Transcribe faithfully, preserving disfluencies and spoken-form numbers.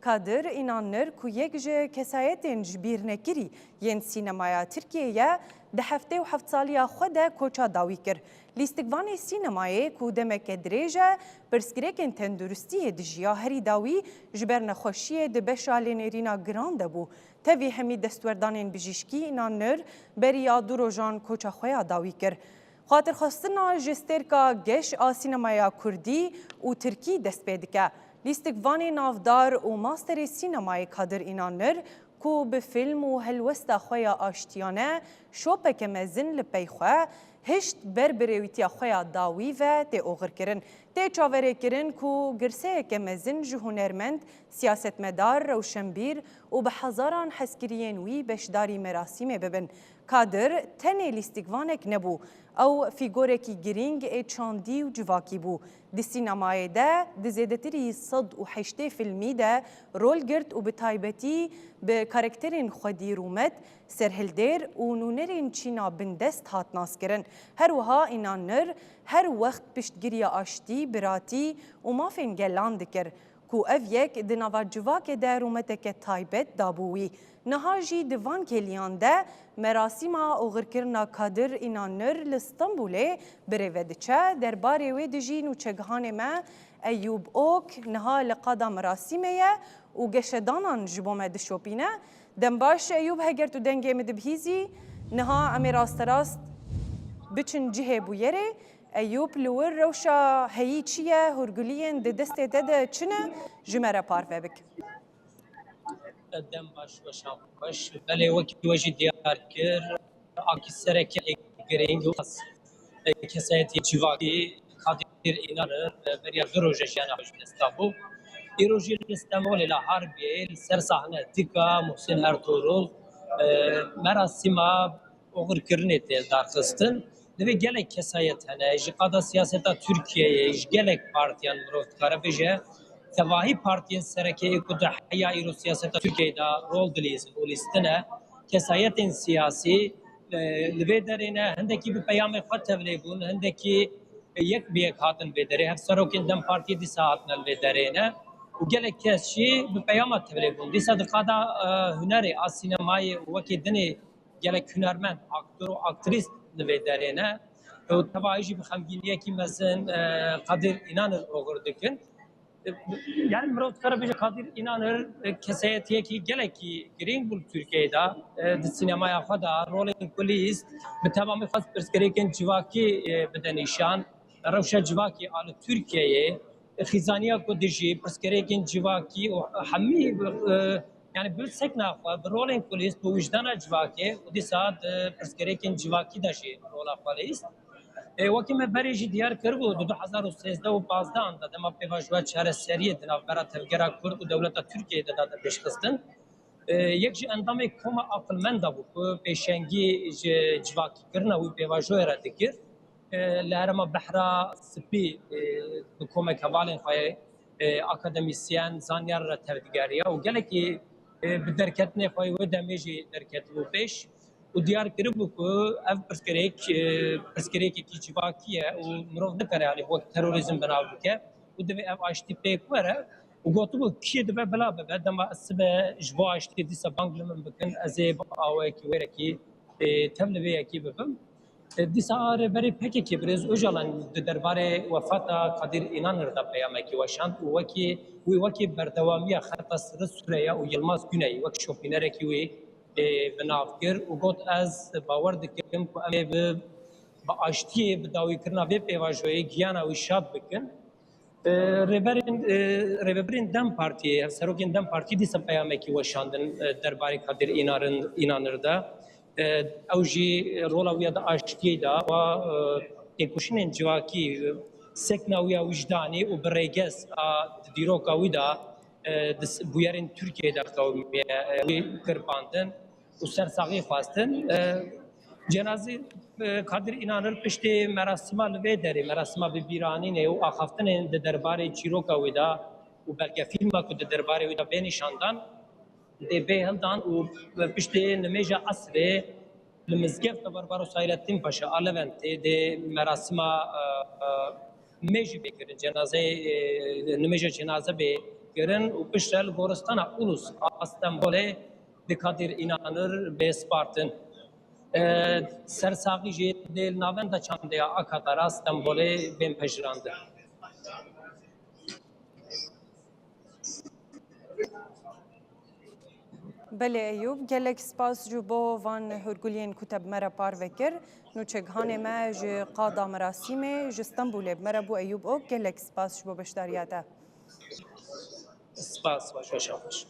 Kadir Înanir ku yek ji kesayetên ji bîr nekirî yên sînemaya Tirkiyê ye, di heftê û heft saliya xwe de koça dawî kir. Lîstikvanê sînemayê ku demeke dirêj e pirsgirêkên tenduristiyê dijiya, herî dawî ji ber nexweşiyê di beşa lênêrîna giran de bû. Tevî hemî destwerdanên bijîşkî Înanir beriya du rojan koça xwe ya dawî kir. Xatirxwestina ji stêrka geş a sînemaya kurdî û tirkî dest pê dike. Lîstikvanê navdar û masterê sînemayê Kadir Înanir ku bi fîlm û helwesta xwe ya aştiyane şopeke mezin li pey xwe hişt ber birêwîtiya xwe ya dawî ve tê oxirkirin. Tê çaverêkirin ku girseyeke mezin ji hunermend, siyasetmedar, rewşenbîr û bi hezaran hezkiriyên wî beşdarî merasîmê bibin. Kadir tenê lîstikvanek nebû. Ew fîgorekî girîng ê çandî û civakî bû. Di sînemayê de di zêdetirî sed û heştê fîlmî de rol girt û bi taybetî bi karakterên xwedî rûmet, serhildêr û nûnerên çîna bindest hat naskirin. Her wiha Înanir her wext piştgiriya aştî, biratî û mafên gelan dikir. Ku ev yek di nava civakê de rûmeteke taybet dabû wî. Niha jî di van kêliyan de merasîma oxirkirina Kadir Înanir li Stenbolê birêve diçe. Derbarê wê dijî nûçegihanê me Eyûb Ok niha li qada merasîmê ye û geşedanan ji bo me dişopîne. Dem baş Eyûb, heger tu dengê min dibihîzî, niha em ê rasterast biçin cihê bûyerê. Eyûp, li wir rewşa heyî çi ye? Hûrguliyên di destê te de çi ne? Ji me re parve bik. Dem baş, weşan xweş. Belê, wekî we jî diyar kir, akî sereke girîng û kesayetî civakî Kadir Înan beriya du roje jiyana xwe ji dest dabû. Îro jî li Stenbolê, li Harbiyê, li ser sahne dika Muhsin Ertuğrul, e, merasîma oxirkirinê tê darxistin. Divê gelek kesayet hene, ji qada siyaseta Tirkiyeyê, ji gelek partiyan mirov dikare bêje, tevahî partiyên sereke ê ku di heya îro siyaseta Tirkiyeyê de rol dilîzin û lîstin e, kesayetên siyasî, e, li vê derê ne, hindekî bi peyamê xwe tevlê bûn, hindekî yek bi yek hatin vê derê, hevserokên DEM Partiyê dîsa hatine li vê derê ne û gelek kes jî bi peyama tevlê bûn. Dîsa di qada, e, hunerê a sînemayê û wekî dinê gelek hunermend, aktor û aktrîst li vê derê ne û tevahî jî bi xemgîniyekî mezin, e, Kadir Înanir oxir dikin. E, yani mirov dikare bêje Kadir Înanir, e, kesayetiyekî gelekî girîng bû li Tirkiyeyê de, e, di sînemaya xwe de rolên ku lîst bi temamî xwest pirsgirêkên civakî, e, bide nîşan. Rewşa civakî a li Tirkiyeyê, xîzaniya ku dijî, pirsgirêkên civakî û hemî, e, yani bi sekna xwe, bi rolên ku lîst, bi wijdana civakê û dîsa di pirsgirêkên civakî de jî rola xwe lîst. E, wekî me berê jî diyar kiribû, di du hezar û sêzdeh û pazdehan de dema pêvajoya çareseriyê di navbera tevgera Kurd û dewleta Tirkiyeyê de date pêşxistin. E, yek ji endamê Koma Aqilmenda bû ku pêşengî ji civakîkirina wî pêvajoyê re dikir. E, li herêma Behra Spî, e, bi komek hevalên xwe, e, akademîsyen, zanyar re tevdigeriya û gelekî, e, bi derketinê xwe wê demê jî derketibû pêş û diyar kiribû ku ev pirsgirêk, e, pirsgirêkekî civakî ye û mirov nikare, yani, wek terorîzm bi nav bike û divê ev aştî pêk were û gotibû, kî dibe bila bibe, dema ez sibe ji bo aştiyê dîsa bang li min bikin, ez ê bi awayekî wêrekî, e, tev li vê yekê bibim. E, dîsa rêberê P K K Birêz Ocalan di derbarê wefata Kadir Înanir de peyamekî weşand û wekî, wî wekî berdewamiya xeta Sirri Sureya û Yilmaz Güney wek şopînerekî wî, e, bi nav kir û got, ez bawer dikim ku em ê bi, bi aştiyê, bi dawîkirina vê pêvajoyê giyana wî şad bikin. E, rêberên, e, rêvebirên DEM Partiyê, hevserokên DEM Partiyê dîsa peyamekî weşandin, e, derbarê Kadir Înarin, Înanir de. E, ew jî rola wî ya di aştiyê de, wa, e, têkoşînên civakî, e, sekna wî ya wijdanî û bi rêgez a di dîroka wî de, e, di s-, bûyerên Tirkiyeyê de qewimiye, e, wî kir bandin û sersaxî xwestin. E, cenazê, e, Kadir Înanir piştê merasîma li vê derê, merasîma bi bîranînê û axaftinên di derbarê çîroka wî de û belgefîlma ku di derbarê wî de bê nîşandan, dê bê hildan û piştê nimêja esrê li mizgefta Barbaros Hayrettin Paşa a Leventê dê merasîma, e, e, nimêjî bê kirin, cenazeyê, e, nimêja cenaze bê kirin û piştre li goristana Ulus a Stenbolê bi Kadir Înanir bê spartin. E, sersaxî jî dê li navenda çandeya Akadara Stenbolê bên pejirandin. Belê Eyûb, gelek spas ji bo van hûrguliyên ku te bi me re parve kir. Nûçegihanê me ji qada merasîmê ji Stenbolê bi me re bû Eyûb Ok. Gelek spas ji bo beşdariya te. Spas, baş, baş, baş.